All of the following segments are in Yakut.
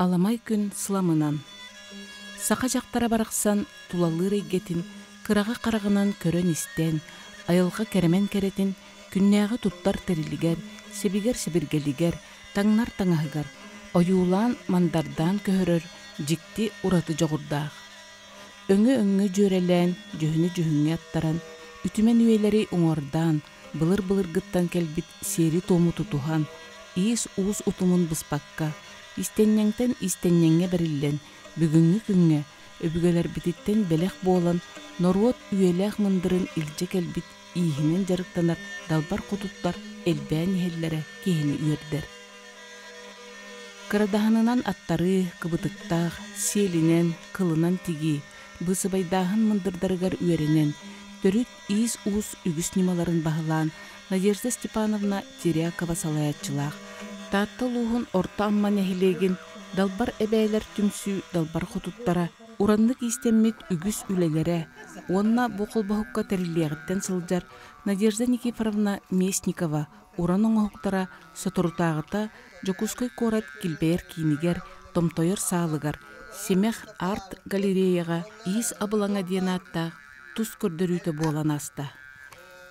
Аламай күн сыламынан. Саха дьахтара барахсан тулалыыр эйгэтин кыраҕы хараҕынан көрөн-истэн, айылҕа кэрэмэн кэрэтин күннээҕи туттар тэрилигэр, сэбигэр-сэбиргэлигэр, таҥнар таҥаһыгар ойуулаан-мандардаан көһөрөр дьикти ураты дьоҕурдаах. Өҥө-өҥҥө дьүөрэлээн, дьүһүнү-дьүһүҥҥэ аттаран, үтүмэн үйэлэри уҥуордаан, былыр-былыргыттан кэлбит сиэри-туому тутуһан, иис-уус утумун быспакка, истэнньэҥтэн истэнньэҥҥэ бэриллэн, бүгүҥҥү күҥҥэ өбүгэлэрбититтэн бэлэх буолан, норуот үйэлээх мындырын илдьэ кэлбит ииһинэн дьарыктанар далбар хотуттар элбээн иһэллэрэ киһини үөрдэр. Кырадаһынынан аттарыы, кыбытыктаах, сиэлинэн, кылынан тигии, быысыбайдааһын мындырдарыгар үөрэнэн, төрүт иис-уус үгүс ньымаларын баһылаан Надежда Степановна Терякова салайааччылаах Таатта улууһун Орто Амма нэһилиэгин Далбар эбээлэр түмсүү далбар хотуттара ураннык иистэммит үгүс үлэлэрэ уонна бу холбоһукка тэриллиэҕиттэн сылдьар Надежда Никифоровна Местникова уран оҥоһуктара соторутааҕыта Дьокуускай куорат килбэйэр киинигэр томтойор саалыгар Симэх арт-галереяҕа Иис абылаҥа диэн ааттаах тус көрдөрүүтэ буолан ааста.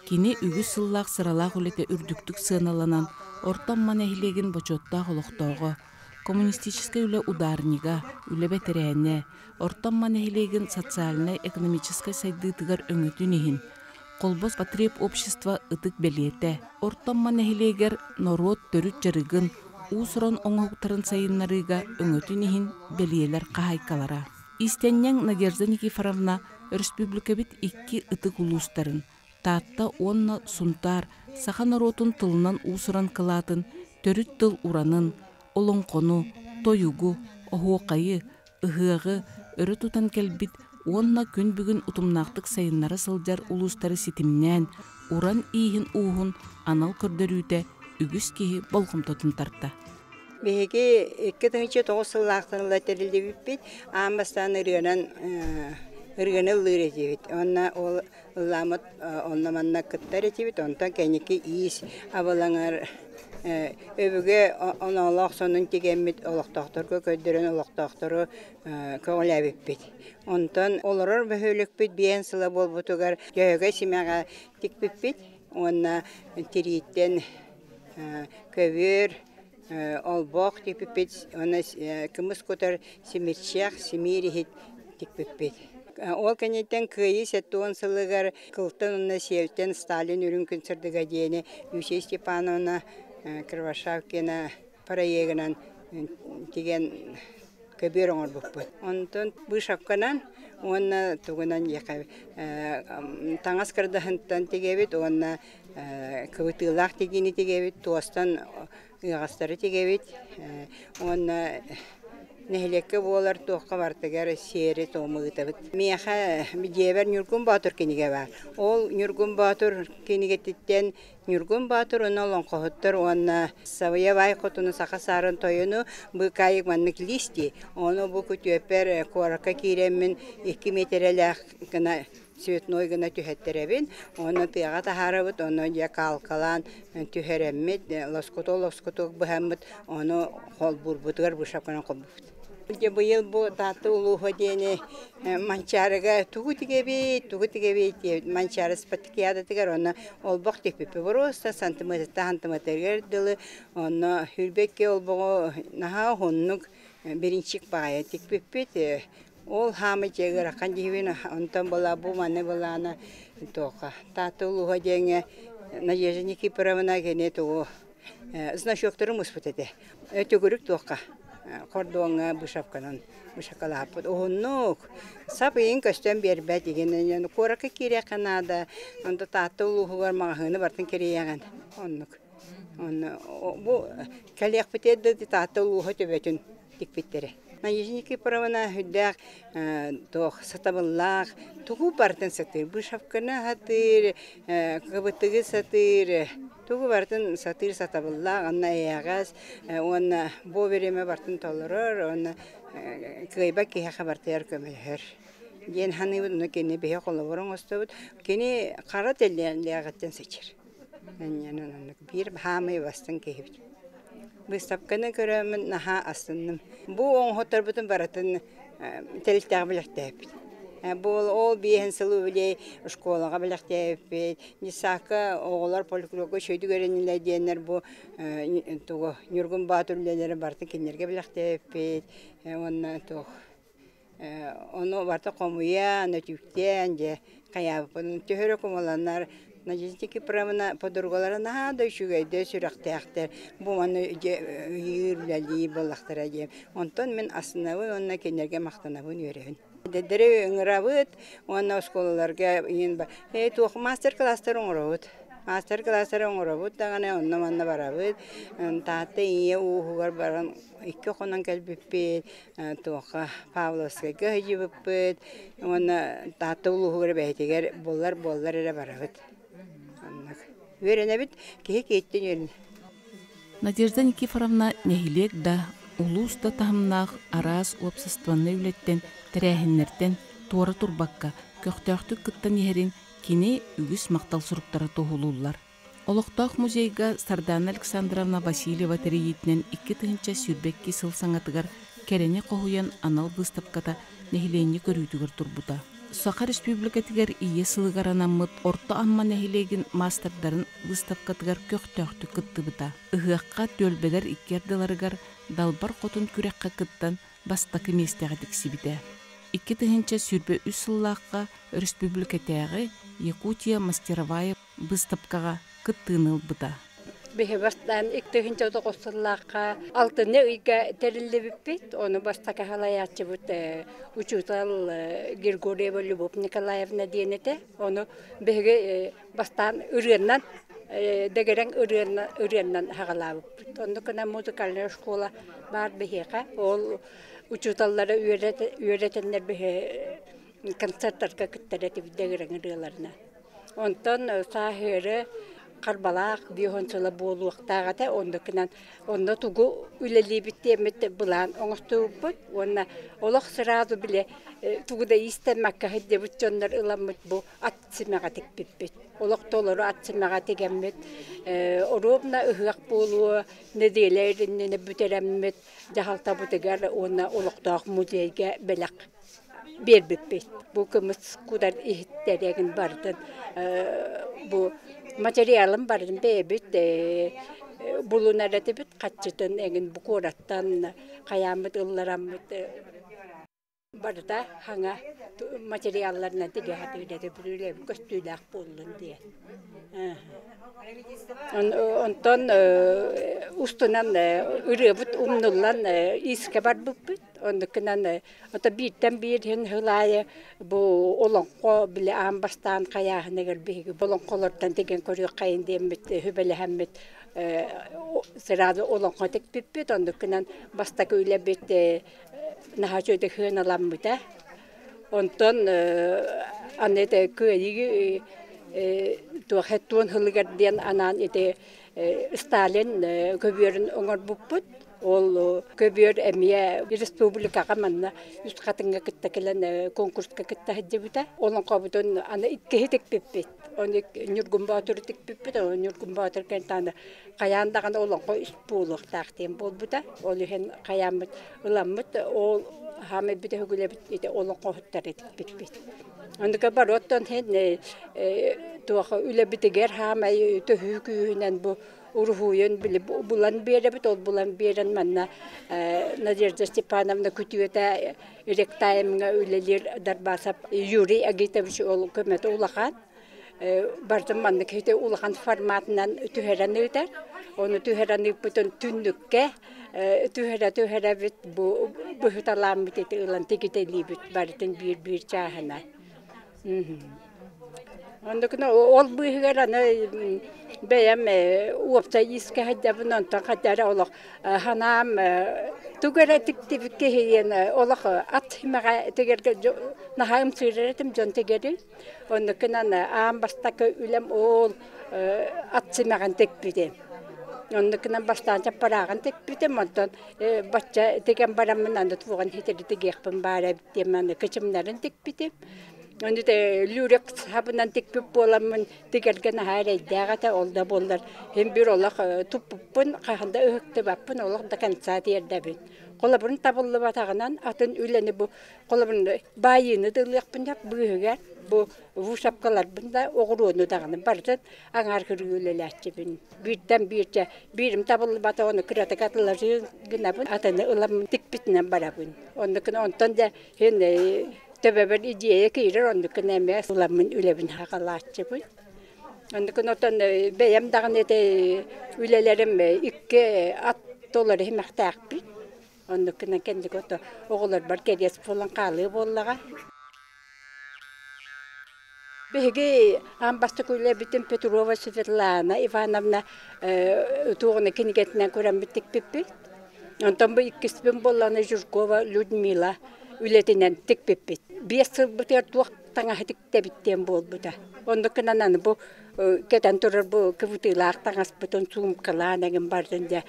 Кини үгүс сыллаах сыралаах үлэтэ үрдүктүк сыаналанан, Орто Амма нэһилиэгин бочуоттаах олохтооҕо, коммунистическай үлэ ударнига, үлэ бэтэрээнэ, Орто Амма нэһилиэгин социальнай-экономическай сайдыытыгар өҥөтүн иһин Холбос потребобщество ытык бэлиэтэ, Орто Амма нэһилиэгэр норуот төрүт дьарыгын, уус-уран оҥоһуктарын сайыннарыыга өҥөтүн иһин бэлиэлэр хаһаайкалара. Иистэнньэҥ Надежда Никифоровна өрөспүүбүлүкэбит икки ытык улуустарын, Таатта уонна Сунтаар саха норуотун тылынан уус-уран кылаатын, төрүт тыл уранын, олоҥхону, тойугу, оһуохайы, ыһыаҕы өрө тутан кэлбит уонна күн бүгүн утумнаахтык сайыннара сылдьар улуустары ситимнээн, уран ииһин ууһун анал көрдөрүүтэ үгүс киһи болҕомтотун тарта. Биһиги 2009 сыллаахтан ыла тэриллибиппит. Аан бастаан ырыанан ырыаны ыллыыр этибит. Уонна ол ыллааммыт онно-манна кыттар этибит. Онтон кэнники иис абылаҥар өбүгэ оноолоох сонун тигэммит олохтоохторго көрдөрөн олохтоохтору көҕүлээбиппит. Онтон олорор бөһүөлэкпит биэн сыла буолбутугар Дьөһөгөй симэҕэ тикпиппит уонна тирииттэн көбүөр, олбох тикпиппит уонна кымыс кутар симирчэх, симиир иһит тикпиппит. Ол кэнниттэн Кыайыы 70 сылыгар кылтан уонна сиэлтэн Сталин үрүҥ күн сырдыга диэни Люция Степановна Кривошапкина проегынан тигэн көбүөр оҥорбуппут. Онтон быышапканан уонна тугунан таҥас кырдаһынтан тигэбит уонна кыбытыылаах тигиини тигэбит, туостан ыаҕастары тигэбит уонна нэһилиэккэ буолар туохха барытыгар сиэри-туому ыытабыт. Миэхэ дьиэбэр Ньургун Боотур кинигэ баар. Ол Ньургун Боотур кинигэтиттэн Ньургун Боотур уонна олоҥхоһуттар уонна Сабыйа Баай Хотуну саха саарын тойону быыкаайык маннык лиис дии. Ону бу күтүөппэр куоракка киирэммин 2 миэтэрэлээх гына цветной гына түһэттэрэбин уонна тыаҕа таһаарабыт, онно дьэ каалкалаан түһэрэммит, лоскуту-лоскуту быһаммыт, ону холбуурбутугар бышапканан холбуубут. Дьэ быйыл бу Таатта улууһа диэни Манчаарыга тугу тигэбит, тугу тигэбит диэбит Манчаары спартакиадатыгар онно олбох тикпиппит боруоста сантиметртан сантиметрыгар дылы онно хүрбэккэ олбоҕу наһаа уһуннук биринчик баҕайы тикпиппит. Ол хаамый дьэ ыарахан дьиһибин, онтон была бу маны былаана туохха Таатта улууһа диэҥҥэ Надежда Никифоровна кини тугу значоктары муспут этэ. Төгүрүк туохха хордуоҥҥа бышапканан бышакалааппыт. Уһуннук сап ыйын көстөн биэрбэт игин куоракка киириэххэ наада. Онто Таатта улууһугар маҕаһыыны барытын кэрийэҕин. Оннук. Онно бу кэлиэхпитигэр да Таатта улууһа төбөтүн тикпиттэрэ. Надежда Никифоровна сүрдээх туох сатабыллаах, тугу барытын сатыыр. Бышапканы сатыыр, кыбытыгы сатыыр, тугу барытын сатыыр сатабыллаах, онно эйэҕэс уонна бу бириэмэ барытын толорор уонна кыайбат киһиэхэ барытыгар көмөлөһөр диэн саныыбын. Ону кини биһи холобур оҥостобут. Кини хара тэллээҕиттэн сычыр. Биир хаамыы бастыҥ киһибит. Быыстапканы көрөммүн наһаа астынным. Бу оҥоһуктарбытын барытын тэрилтэҕэ бэлэхтээбиппит. Бу ол биэһин сыл үбүлүөй школаҕа бэлэхтээбиппит. Детсадка оҕолор фольклорга үчүгэйдик үөрэннилэр диэннэр бу тугу Ньургун Боотур үлэлэрин барытын кинилэргэ бэлэхтээбиппит. Уонна туох Ону барыта хомуйан, өтүүктээн дьэ хайаабыппын төһө эрэ кумаланар Надежда Кипровна подругалара наһаа да үчүгэйдэр, сүрэхтээхтэр бу маны дьэ ыйыыр, үлэлиир буоллахтара диэн. Онтон мин астынабын уонна кинилэргэ махтанабын, үөрэбин. Эдэрдэри ыҥырабыт уонна оскуолаларга иин туох мастер-класстар оҥоробут. Мастер-класстары оҥоробут даҕаны онно-манна барабыт. Таатта ийэ ууһугар баран икки хонон кэлбиппит. Туохха Павловскайга сылдьыбыппыт уонна Таатта улууһугар бэйэтигэр буоллар буоллар эрэ барабыт. Оннук. Үөрэнэбит, киһи киһиттэн үөрэнэр. Надежда Никифоровна нэһилиэк да, улуус да таһымнаах араас уопсастыбаннай үлэттэн, тэрээһиннэртэн туора турбакка, көхтөөхтүк кыттан иһэрин кини үгүс махтал суруктара туоһулууллар. Олохтоох музейга Сардаана Александровна Васильева тэрийиитинэн 2022 сыл саҥатыгар кэрэни хоһуйан анал быыстапката нэһилиэнньэ көрүүтүгэр турбута. Саха Республикатыгар Ийэ сылыгар анаммыт Орто Амма нэһилиэгин маастардарын быыстапкатыгар көхтөөхтүк кыттыбыта. Ыһыахха түөлбэлэр икки ардыларыгар Далбар Хотун күрэххэ кыттан бастакы миэстэҕэ тиксибитэ. 2023 сыллаахха өрөспүүбүлүкэтээҕи Якутия мастеровая быыстапкаҕа кыттыыны ылбыта. Биһи бастаан 2009 сыллаахха алтынньы ыйга тэриллибиппит. Ону бастакы салайааччыбыт учуутал Григорьева Любовь Николаевна диэн этэ. Ону биһиги бастаан ырыаннан дэгэрэн ырыаннан хаҕалаабыппыт. Оннук гына музыкальная школа баар биһиэхэ. Ол учууталлары үөрэтэннэр биһи концерттарга кыттар этибит дэгэрэн ырыаларынан. Онтон сааһыары Харбалаах биэс сыла буолуохтаах этэ. Оннукунан онно тугу үлэлиибит диэммит былаан оҥостубуппут уонна олох сразу бile тугу да иистэммэккэ сылдьыбыт дьоннор ыламмыт бу ат симэҕэ тикпиппит. Олох толору ат симэҕэ тигэммит оруобуна ыһыах буолуо нэдиэлэ иннинэ бүтэрэммит дьаһалтабытыгар уонна олохтоох музейга бэлэх биэрбиппит. Бу кымыс кудар иһиттэригин барытын бу материалын барытын бэйэбит булунар этибит хаччытын эҥин бу куораттан хайааммыт ыллараммыт барыта хаҥа материалларынан тигэ сатыыр этибит үлэбит көстүүлээх буоллун диэн. Онтон устунан ырыабыт умнуллан иискэ барбыппыт. Оннукунан ото бииртэн биир иһин сыл аайы бу олоҥхо били аан бастаан хайааһыныгар биһиги олоҥхолортон тигэн көрүөххэйин диэммит сүбэлэһэммит сразу олоҥхо тикпиппит. Оннукунан бастакы үлэбит наһаа үчүгэйдик сыаналаммыта. Онтон аны ити кыайыы туох туон сылыгар диэн анаан ити Сталин көбүөрүн оҥорбуппут. Ол көбүөр эмиэ республикаҕа манна Үс Хатыҥҥа кытта кэлэн конкурска кытта сылдьыбыта. Олоҥхобутун аны иккиһи тикпиппит. Ону Ньургун Боотуру тикпиппит. Ол Ньургун Боотур кэнтааны хайаан даҕаны олоҥхо үс буолуохтаах диэн буолбута. Ол иһин хайааммыт ыламмыт ол хаамай бүтэһигилэбит ити олоҥхоһуттары тикпиппит. Оннука бароттон һин туох үлэбитигэр хаамай төһүү күүһүнэн бу уруһуйун били булан биэрэбит, ол булан биэрэн манна Надежда Степановна күтүөтэ ректаймҥа үлэлиир Дарбасов Юрий Агитович ол көмөтө улахан. Бардым маннык ити улахан форматынан түһэрэн ыытар. Ону түһэрэн ыыппытын түннүккэ түһэрэ-түһэрэбит бу быһыталааммыт ити ылан тигитэлиибит барытын биир-биир чааһына. Оннукуна ол быыһыгар аны бэйэм уопсай иискэ сылдьабын, онтон хайда эрэ олох санаам тугу эрэ тиктибит киһи диэн олох ат симэҕэ тигэргэ наһаа ымсыырар этим дьон тигэрин. Оннукунан аан бастакы үлэм ол ат симэҕин тикпитим. Оннукунан бастаан чаппарааҕын тикпитим, онтон бачча тигэн бараммын аны туоҕун ситэри тигиэхпин баара эбит диэн аны кычымнарын тикпитим. Ону люрек сабынан тикпит буоламмын тигэргэ наһаа эрэйдээх этэ, ол да буоллар син биир олох туппуппун, хаһан да ыһыктыбаппын, олох до конца тиэрдэбин. Холобурун табыллыбатаҕынан атын үлэни бу холобурун баайыыны да ылыахпын сөп быыһыгар бу вышивкаларбын да оҕуруону даҕаны барытын аҥаар кырыы үлэлээччибин. Бииртэн биирчэ биирим табыллыбатаҕына кыратык атылларыы гынабын, атыны ылам тикпитинэн барабын. Оннукун онтон да син төбөбөр идея киирэр, оннукун эмиэ ыламмын үлэбин хаҕалааччыбын. Оннукун отон бэйэм даҕаны ити үлэлэрим икки ат толору иһимэхтээхпин. Оннукунан кэнники ото оҕолорбор кэриэс буолан хаалыы буоллаҕа. Биһиги аан бастакы үлэбитин Петрова Светлана Ивановна туоҕуна кинигэтинэн көрөммүт тикпиппит. Онтон бу иккиспин буоллаҕына Жиркова Людмила үлэтинэн тикпиппит. 5 сылбытыгар туох таҥаһы тиктэбит диэн буолбута. Оннук гынан аны бу кэтэн турар бу кыбытыылаах таҥаспытын суумкалаан эҥин бардын дьэ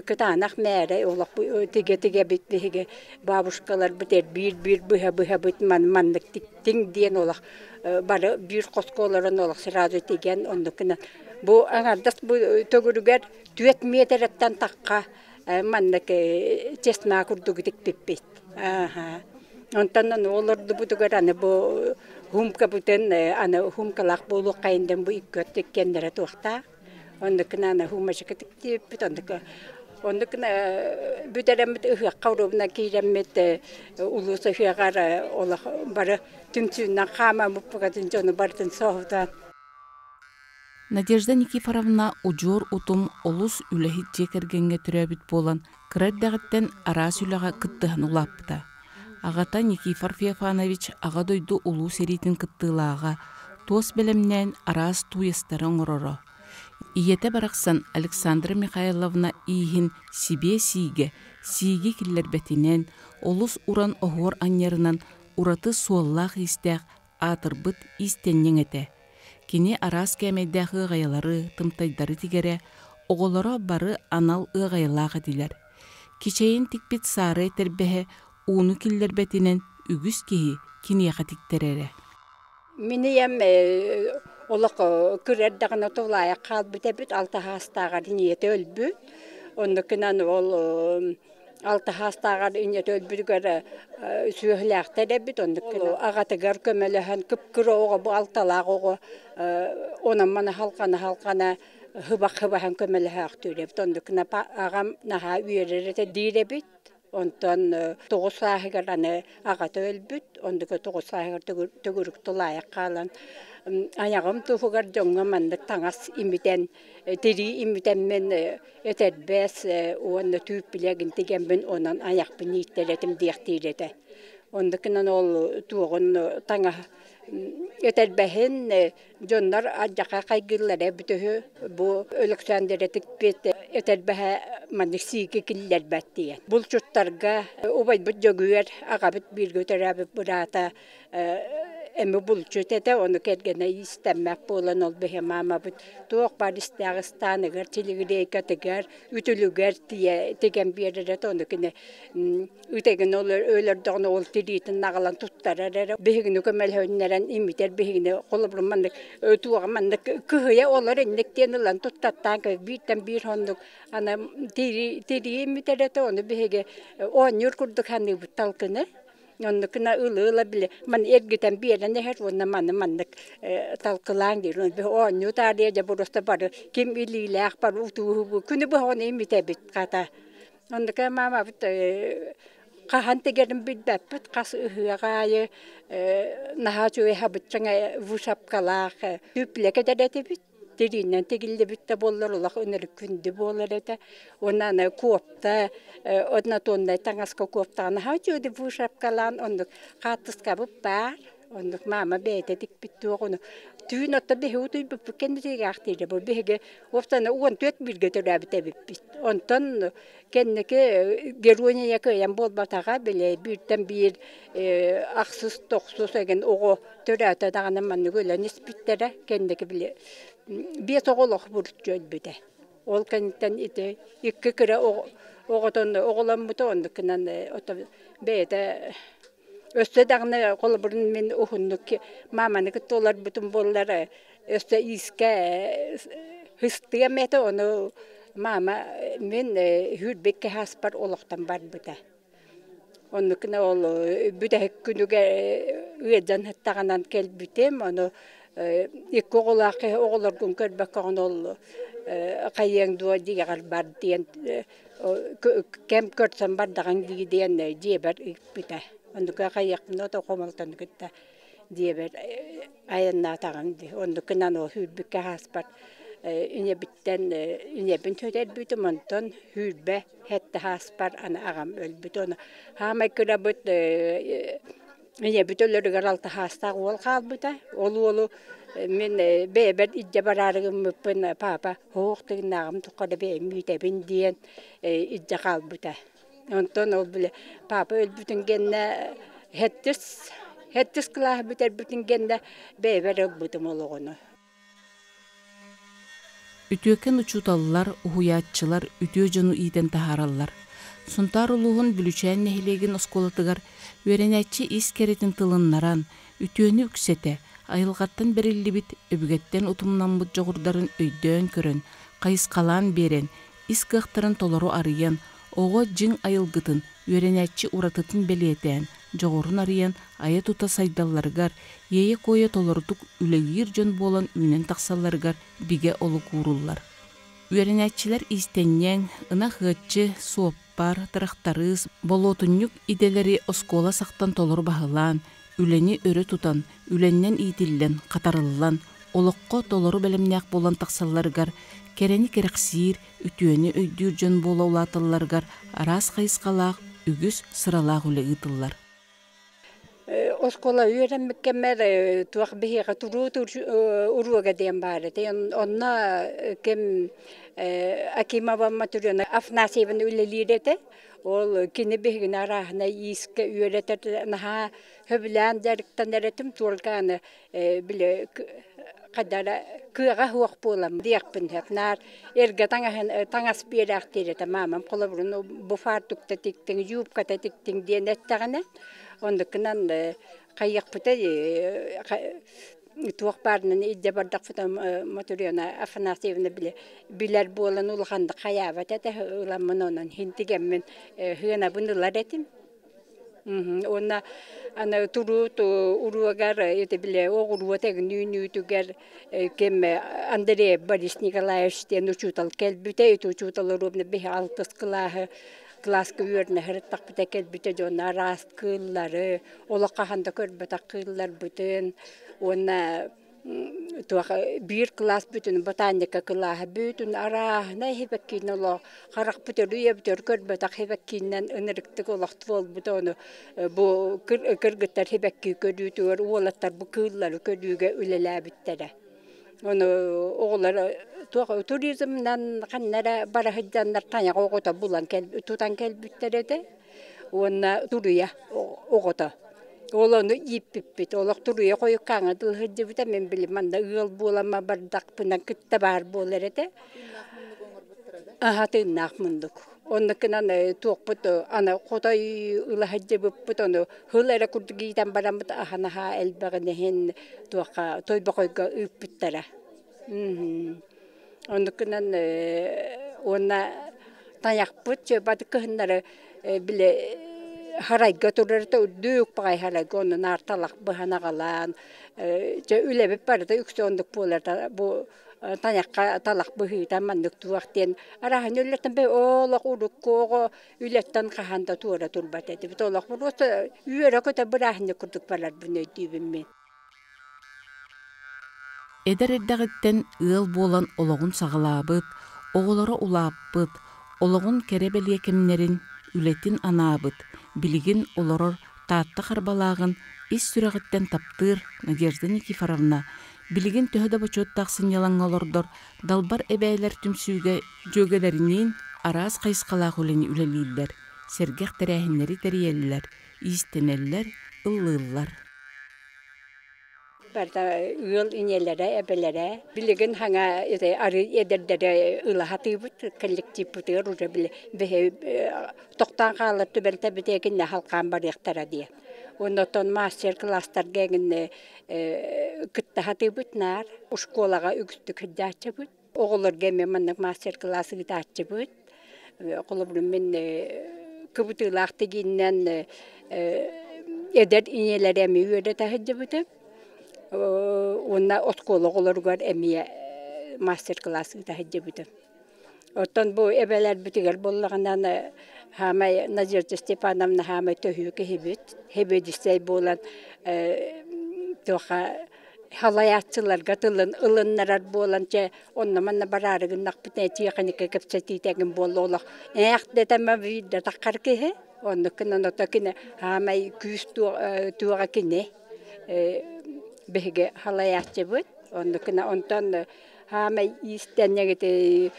кытаанах мээрэ олох тигэ-тигэбит биһиги бабушкаларбыт эрбиир-биир быһа-быһабыт маннык тиктиҥ диэн олох бары биир хоско олорон олох сразу тигэн оннук гынан бу аҥардас бу төгүрүгэр 4 миэтэрэттэн тахха маннык чесна курдук тикпиппит. Онтон аны олордубутугар аны бу хумкабытын аны хумкалаах буолуоххайын бу икки өттө иккиэннэрэ туохтаах. Оннукуна аны хумачыка тиктибиппит оннук оннукуна бүтэрэммит ыһыахха уруубунан киирэммит улуус ыһыаҕар олох бары түмсүүннэн хаамаммыппытын дьону барытын соһутан. Надежда Никифоровна удьуор утум олус үлэһит дьиэ кэргэҥҥэ төрөөбүт буолан, кыра эрдэҕиттэн араас үлэҕэ кыттыһан улааппыта. Аҕата Никифор Феофанович Аҕа дойду Улуу сэриитин кыттыылааҕа, туос бэлэмнээн араас тууйастары оҥороро. Ийэтэ барахсан Александра Михайловна ииһин сибиэ сиигэ, сииги киллэрбэтинэн, олус уран оһуор анньарынан ураты суоллаах-иистээх аатырбыт иистэнньэҥ этэ. Кини араас кээмэйдээх ыаҕайалары, тымтайдары тигэрэ, оҕолоро бары анал ыаҕайалаах этилэр. Кичэйин тикпит саарай тэрбэһэ ууну киллэрбэтинэн үгүс киһи киниэхэ тиктэрэрэ. Мин ийэм олох кыра эрдэҕинэ тулаайах хаалбыт эбит, алта саастааҕар ийэтэ өлбүт. Оннукунан ол алта саастааҕар ийэтэ өлбүтүгэр сүөһүлээхтэр эбит, оннук аҕатыгар көмөлөһөн кып-кыра оҕо бу алталаах оҕо онон-маны халҕана-халҕана хыбах-хыбаһан көмөлөһөөхтүүр эбит. Оннукуна аҕам наһаа үөрэр этэ диир эбит. Онтон 9 сааһыгар аны аҕата өлбүт, оннука 9 сааһыгар төгүрүк тулаайах хаалан айаҕым туһугар дьоҥҥо маннык таҥас имитэн, тирии имитэммин этэрбэс уонна түүппүлэгин тигэммин онон айахпын ииттэр этим диэхтиир этэ. Оннукунан ол туоҕун таҥаһ этэрбэһин дьоннор алдьархай хайгыыллара эбит үһү. Бу Өлөксөөндөрө тикпит этэрбэһэ маннык сиики киллэрбэт диэн. Булчуттарга убайбыт Дьөгүөр аҕабыт бииргэ төрөөбүт быраата эми булчут этэ, ону кэргэнэ иистэммэт буолан ол биһи маамабыт туох баар истээх ыстааныгар, тилигириэйкэтигэр, үтүлүгэр тиийэ тигэн биэрэр этэ, ону кини Үтэгин өлөрдөҕүнэ ол тириитин аҕалан туттарар эрэ. Биһигини көмөлөһүннэрэн имитэр биһигини холобур маннык туоҕа маннык кыһыйа олор инник диэн ылан туттаттаан бииртэн биир оннук аны тирии тирии имитэр этэ ону биһиги оонньуур курдук саныыбыт талкыны. Оннукуна ылы-ыла били маны эргитэн биэрэн иһэр уонна маны маннык талкылаан диир. Оонньуу таарыйа дьэ просто бары ким илиилээх бары утууһу күнү быһа ону имитэбит хата. Оннука маамабыт хаһан тигэрин билбэппит, хас ыһыах аайы наһаа үчүгэй хабыччаҥа вышапкалаах түүппүлэ кэтэр этибит. Тириинэн тигиллибит да буоллар олох ынырык күндү буолар этэ. Уонна аны куопта однотоннай таҥаска куоптаҕа наһаа үчүгэй вышапкалаан оннук хаартыскабыт баар. Оннук маама бэйэтэ тикпит туох ону түүн оттон биһиги утуйбуппут кэннитигээхтиирэ бу биһиги уоптана 14 бииргэ төрөөбүт эбиппит. Онтон кэнники Герония кыайан буолбатаҕа били бииртэн биир ахсыс тохсус эгин оҕо төрөөтө даҕаны маннык өлөн испиттэрэ кэнники били биэс оҕо олох буруччу өлбүтэ. Ол кэнниттэн ити икки кыра оҕотон оҕоломмута оннукунан бэйэтэ. Өссө даҕаны холобурун мин уһуннук мааманы кытта олорбутум буоллар, өссө иискэ сыстыам этэ, ону маама мин сүүрбэккэ сааспар олохтон барбыта. Оннукуна ол бүтэһик күнүгэр ыалдьан сыттаҕынан кэлбитим, ону икки оҕолоох киһи оҕолоргун көрбөккөҕүн ол хайыаҥ дуо диэҕэр бар диэн кэм көрсөн бардаҕыҥ дии диэн дьиэбэр ыыппыта. Оннука хайыахпын ото хомолтону кытта дьиэбэр айаннаатаҕым дии. Оннукунан ол сүүрбүккэ ааспар ийэбиттэн ийэбин сүтэрбитим, онтон сүүрбэ сэттэ сааспар аны аҕам өлбүт. Ону саамай кырабыт ийэбит өлөрүгэр алта саастаах уол хаалбыта. Ол уолу мин бэйэбэр илдьэ бараары гыммыппын папа суох тыыннааҕым тухары бэйэм иитэбин диэн илдьэ хаалбыта. Онтон ол били папа өлбүтүн кэннэ сэттис сэттис кылааһы бүтэрбитин кэннэ бэйэбэр ылбытым ол оҕону. Үтүөкэн учууталлар, уһуйааччылар үтүө дьону иитэн таһаараллар. Сунтаар улууһун Бүлүчээн нэһилиэгин оскуолатыгар үөрэнээччи ис кэрэтин тылыннаран, үтүөнү үксэтэ, айылҕаттан бэриллибит, өбүгэттэн утумнаммыт дьоҕурдарын өйдөөн көрөн, хайысхалаан биэрэн, ис кыахтарын толору арыйан, оҕо дьиҥ айылгытын, үөрэнээччи уратытын бэлиэтээн, дьоҕурун арыйан, айа-тута сайдалларыгар, иэйэ-куойа толорутук үлэлиир дьон буолан үүнэн тахсалларыгар бигэ олук ууруллар. Үөрэнээччилэр иистэнньэҥ, ынах ыаччы, суоппар, тырахтарыыс, болуотунньук идэлэри оскуола сахтан толору баһылаан, үлэни өрө тутан, үлэннэн иитиллэн, хатарыллан, олоххо толору бэлэмнээх буолан тахсалларыгар, кэрэни кэрэхсиир, үтүөнү өйдүүр дьон буола улааталларыгар араас хайысхалаах, үгүс сыралаах үлэ ыытыллар. Оскуола үөрэммит кэммэр туох биһиэхэ туруут уруога диэн баар этэ. Онно ким Акимова Матрена Афанасьевна үлэлиир этэ. Ол кини биһигини арааһынай иискэ үөрэтэр наһаа сөбүлээн дьарыктанар этим. Только аны били хайдара кыаҕа суох буолан диэхпин сөп наар эргэ таҥаһын таҥас биэрээхтиир этэ маамам холобурун бу фартукта тиктиҥ юбката тиктиҥ диэн эттэҕинэ оннукунан хайыахпытай туох баарынан илдьэ бардахпыта Мотрена Афанасьевна били билэр буолан улаханнык хайаабат этэ ыламмын онон хинтигэммин сыанабын ылар этим. Уонна аны туруут уруогар ити били оҕуруот эҥин үүнүүтүгэр ким Андрей Борис Николаевич диэн учуутал кэлбитэ. Ити учуутал уруобуна биһи алтыс кылааһы кылааска үөрэнэ сырыттахпыта кэлбитэ дьон араас кыыллары олох хаһан да көрбөтөх кыылларбытын уонна туох биир кылаас бүтүн ботаника кылааһа бүтүн арааһынай сибэккиинэн олох харахпыт өрүү эбитэр көрбөтөх сибэккиинэн ынырыктык олох буолбут ону бу кыргыттар сибэкки көрүүтүгэр уолаттар бу кыыллары көрүүгэ үлэлээбиттэрэ ону оҕолор туох туризмынан ханна эрэ бара сылдьаннар тайах оҕото булан тутан кэлбиттэр этэ уонна туруйа оҕото Ол ону ииппиппит, олох туруйа хойуккааҥҥа дылы сылдьыбыта, мин били манна ыал буоламма бардахпына кытта баар буолар этэ. Аһа тыыннаах мундук. Оннукунан туохпут аны хотой ыла сылдьыбыппыт, ону сыл эрэ курдук иитэн бараммыт аһа наһаа элбэҕин иһин туохха Тойбохойго ыыппыттара. Оннукунан уонна тайахпыт чөбат кыһыннары били харайга турарта үрдүк баҕайы харайга онно наар талах быһан аҕалаан дьэ үлэбит барыта үксэ оннук буолар бу тайахха талах быһыыта маннык туох диэн арааһын үлэттэн бэ олох урукку оҕо үлэттэн хаһан да туора турбат этибит олох просто үөрэ-көтө бырааһынньык курдук барарбын өйдүүбүн мин. Эдэр эрдэҕиттэн ыал буолан олоҕун саҕалаабыт, оҕолоро улааппыт, олоҕун кэрэ бэлиэ кэмнэрин, үлэтин анаабыт, билигин олорор Таатта Харбалааҕын ис сүрэҕиттэн таптыыр Надежда Никифоровна билигин төһө да бочуоттаах сынньалаҥҥа олордор Далбар эбээлэр түмсүүгэ дьүөгэлэриниин араас хайысхалаах үлэни үлэлииллэр, сэргэх тэрээһиннэри тэрийэллэр, иистэнэллэр, ыллыыллар. Барыта ыал ийэлэрэ, эбэлэрэ. Билигин хаҥа арыы эдэрдэрэ ыла сатыыбыт, коллективпытыгар уже били бэһи тохтоон хаалар түбэлтэ битиэкиннэ халхаан барыахтара диэн. Оннотон мастер-класстарга эҥин кытта сатыыбыт наар. Оскуолаҕа үгүстүк сылдьааччыбыт. Оҕолорго эмиэ маннык мастер-класс ыытааччыбыт. Холобур, мин кыбытыылаах тигииннэн эдэр ийэлэри эмиэ үөрэтэ сылдьыбытым. Уонна оскуола оҕолоругар эмиэ мастер-класс ыыта сылдьыбытым. Оттон бу эбэлэрбитигэр буоллаҕынан хаамай Надежда Степановна хаамай төһүү киһибит, хэбиэдиссэй буолан туоха халайааччыларга тылын ылыннарар буолан чэ онно-манна бараары гыннахпытына тиэхиникэ кэпсэтиитэ эҥин буолла олох ээх дэтэмэ биирдэ таххар киһи оннук гынан ото кини хаамай күүс туоҕа кини биһиги халайааччыбыт оннук гына онтон хаамай иистэнньэгити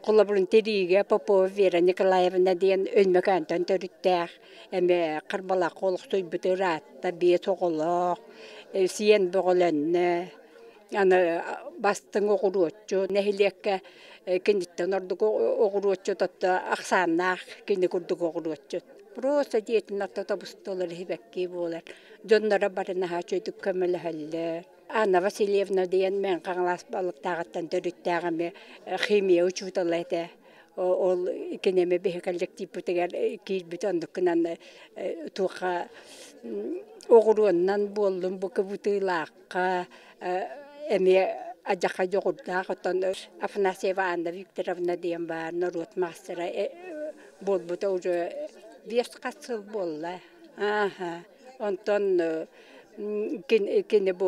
холобурун тириигэ Попова Вера Николаевна диэн Өймөкөөнтөн төрүттээх эмэ Харбалаахха олохсуйбут ыраатта биэс оҕолоох сиэн бөҕөлөннө аны бастыҥ оҕуруотчу нэһилиэккэ киниттэн ордук оҕуруотчут отто ахсааннаах кини курдук оҕуруотчут просто дьиэтин отто тобустулар иһибэккии буолар дьонноро бары наһаа үчүгэйдик көмөлөһөллөр Анна Васильевна диэн Мэҥэ Хаҥалас Балыктааҕыттан төрүттээх эмиэ химия учуутала этэ ол кини эмиэ биһи коллективпытыгар киирбит оннук гынан туохха оҕуруоннан буоллун бу кыбытыылаахха эмиэ адьаха дьоҕурдаах оттон Афанасьева Анна Викторовна диэн баар норуот маастара буолбута уже биэс хас сыл буолла онтон кини бу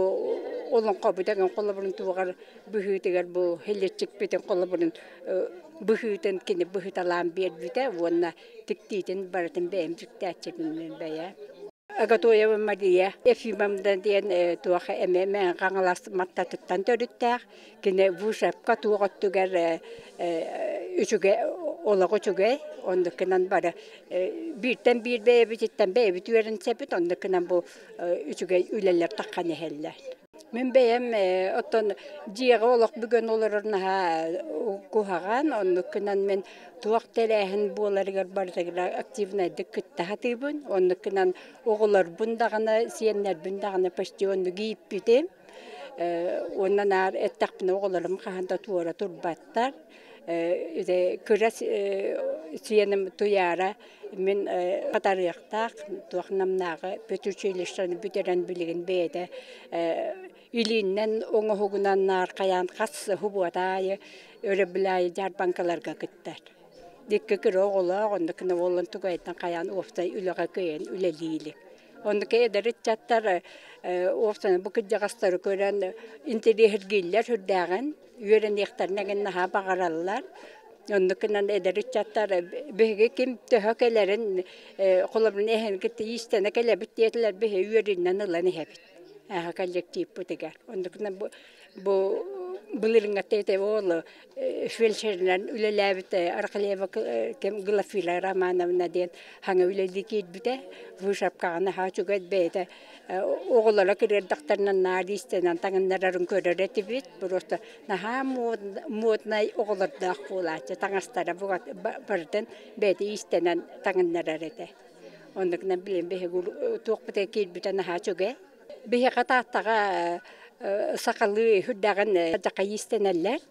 олоҥхобут эҥин холобурун туоҕар быһыытыгар бу хиличчикпитин холобурун быһыытын кини быһыталаан биэрбитэ уонна тиктиитин барытын бэйэм дьиктээччибин бэйэ Агатоева Мария Ефимовна диэн туох эмэ Мэҥэ Хаҥалас Маттатыттан төрүттээх кини вышепка туох өттүгэр үчүгэй олох үчүгэй оннук гынан бары бииртэн биир бэйэбититтэн бэйэбит үөрэнсэбит оннук гынан бу үчүгэй үлэлэр таххан иһэллэр мин бэйэм оттон дьиэҕэ олох бүгэн олорор наһаа куһаҕан оннук гынан мин туох тэрээһин буоларыгар барытыгар активнайдык кытта сатыыбын оннук гынан оҕолорбун даҕаны сиэннэрбин даҕаны почти оннук ииппитим Уонна наар эттэхпинэ оҕолорум хаһан да туора турбаттар. Кыра сиэним Туйаара мин хатарыахтаах туох намнааҕы педучилищены бүтэрэн билигин бэйэтэ илииннэн оҥоһугунан наар хайаан хас субуота аайы өрөбүл аайы дьаарбаҥкаларга кыттар. Икки кыра оҕолоох онно кына буолан тугайдан хайаан уопсай үлэҕэ кыайан үлэлии илик. Оннук эдэр ыччаттар уопсайынан бу кырдьаҕастары көрөн интэриэһиргииллэр сүрдээҕин, үөрэниэхтэрин эҥин наһаа баҕараллар. Оннук гынан эдэр ыччаттар биһиги ким төһө кэлэрин холобурун эһэни кытта иистэнэ кэлэбит диэтилэр биһиги үөрүүнэн ылан иһэбит коллективпытыгар. Оннук гынан бу былырыыҥҥа этэ ол фельдшеринэн үлэлээбит Архалеева кэм Глафира Романовна диэн хаҥа үлэлии киирбитэ. Вышапкаҕа наһаа үчүгэй бэйэтэ оҕолоро кырыардахтарынан наар иистэнэн таҥыннарарын көрөр этибит. Просто наһаа моднай оҕолордоох буолааччы таҥастара барытын бэйэтэ иистэнэн таҥыннарар этэ. Оннугунан билин биһиги туохпут киирбитэ наһаа үчүгэй. Биһиэхэ Тааттаҕа сахалыы сүрдээҕин дьаха иистэнэллэр.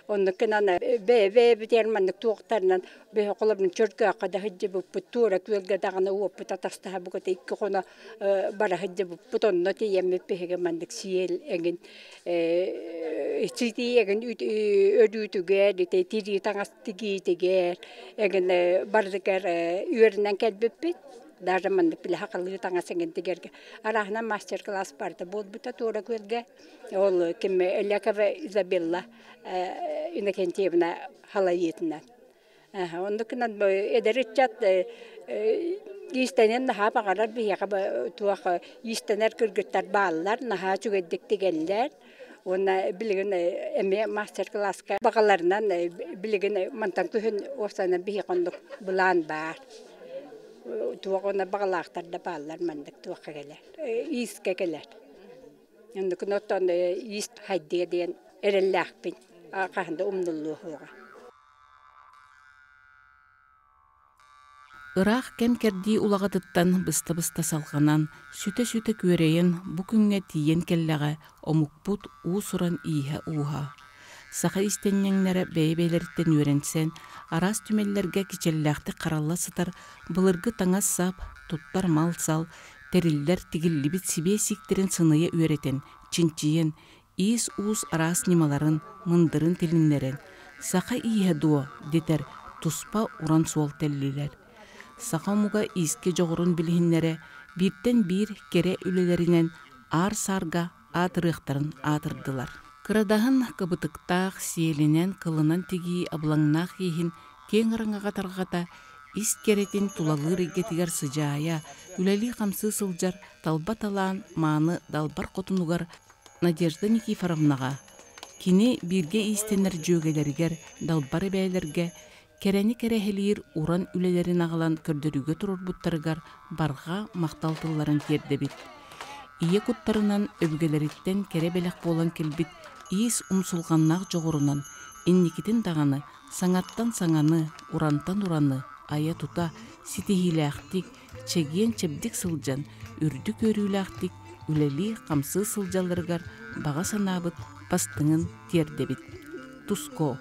Оннук гынан бэйэ-бэйэбитигэр маннык туохтарынан биһи холобурун Чөркөөххө да сылдьыбыппыт, Туора Күөлгэ даҕаны уоппут атастаһа буката икки хоно бара сылдьыбыппыт. Онно тиийэммит биһиги маннык сиэл эҥин ситии эҥин өлүүтүгэр, ити тирии таҥас тигиитигэр эҥин барытыгар үөрэнэн кэлбиппит. Даже маннык били сахалыы таҥас эҥин тигэргэ арааһынан мастер-класс барыта буолбута Туора Күөлгэ. Ол ким Элякова Изабелла Иннокентьевна халайыытынан. Оннук гынан эдэр ыччат иистэнэн наһаа баҕарар биһиэхэ туох иистэнэр кыргыттар бааллар, наһаа үчүгэйдик тигэллэр. Уонна билигин эмиэ мастер-класска баҕаларынан билигин мантан күһүн уопсайынан биһиэхэ оннук былаан баар. Туох уонна баҕалаахтар да бааллар маннык туохха кэлэр, иискэ кэлэр. Оннукун оттон иис хайдыа диэн эрэллээхпин, хаһан да умнуллуо суоҕа. Ыраах кэм-кэрдии улаҕатыттан быста-быста салҕанан, сүтэ-сүтэ күөрэйэн бу күҥҥэ тиийэн кэллэҕэ омукпут уус-уран ииһэ-ууһа. Саха иистэнньэҥнэрэ бэйэ-бэйэлэриттэн үөрэнсэн, араас түмэллэргэ кичэллээхтик харалла сытар былыргы таҥас-сап, туттар мал-сал, тэриллэр тигиллибит сибиэ сииктэрин сыныйа үөрэтэн, чинчийэн, иис-уус араас ньымаларын, мындырын тилиннэрэн, «Саха ииһэ дуо?» дэтэр туспа уран суол тэллилэр. Саха омуга иискэ дьоҕурун билиһиннэрэ бииртэн биир кэрэ үлэлэринэн аар-саарга аатырыахтарын аатырдылар. Кырадаһын кыбытыктаах, сиэлинэн, кылынан тигии абылаҥнаах ииһин киэҥ араҥаҕа тарҕата, ис кэрэтин тулалыыр эйгэтигэр сыдьаайа, үлэлии-хамсыы сылдьар талба талаан мааны далбар хотунугар Надежда Никифоровнаҕа, кини бииргэ иистэнэр дьүөгэлэригэр, далбар эбээлэргэ кэрэни кэрэһэлиир уран үлэлэрин аҕалан көрдөрүүгэ туруорбуттарыгар барҕа махтал тылларын тиэрдэбит. Ийэ куттарынан өбүгэлэриттэн кэрэ бэлэх буолан кэлбит иис умсулҕаннаах дьоҕурунан инникитин даҕаны саҥаттан саҥаны, урантан ураны айа-тута, ситиһиилээхтик, чэгиэн-чэбдик сылдьан, үрдүк үөрүүлээхтик үлэлии-хамсыы сылдьалларыгар баҕа санаабыт бастыҥын тиэрдэбит. Туско!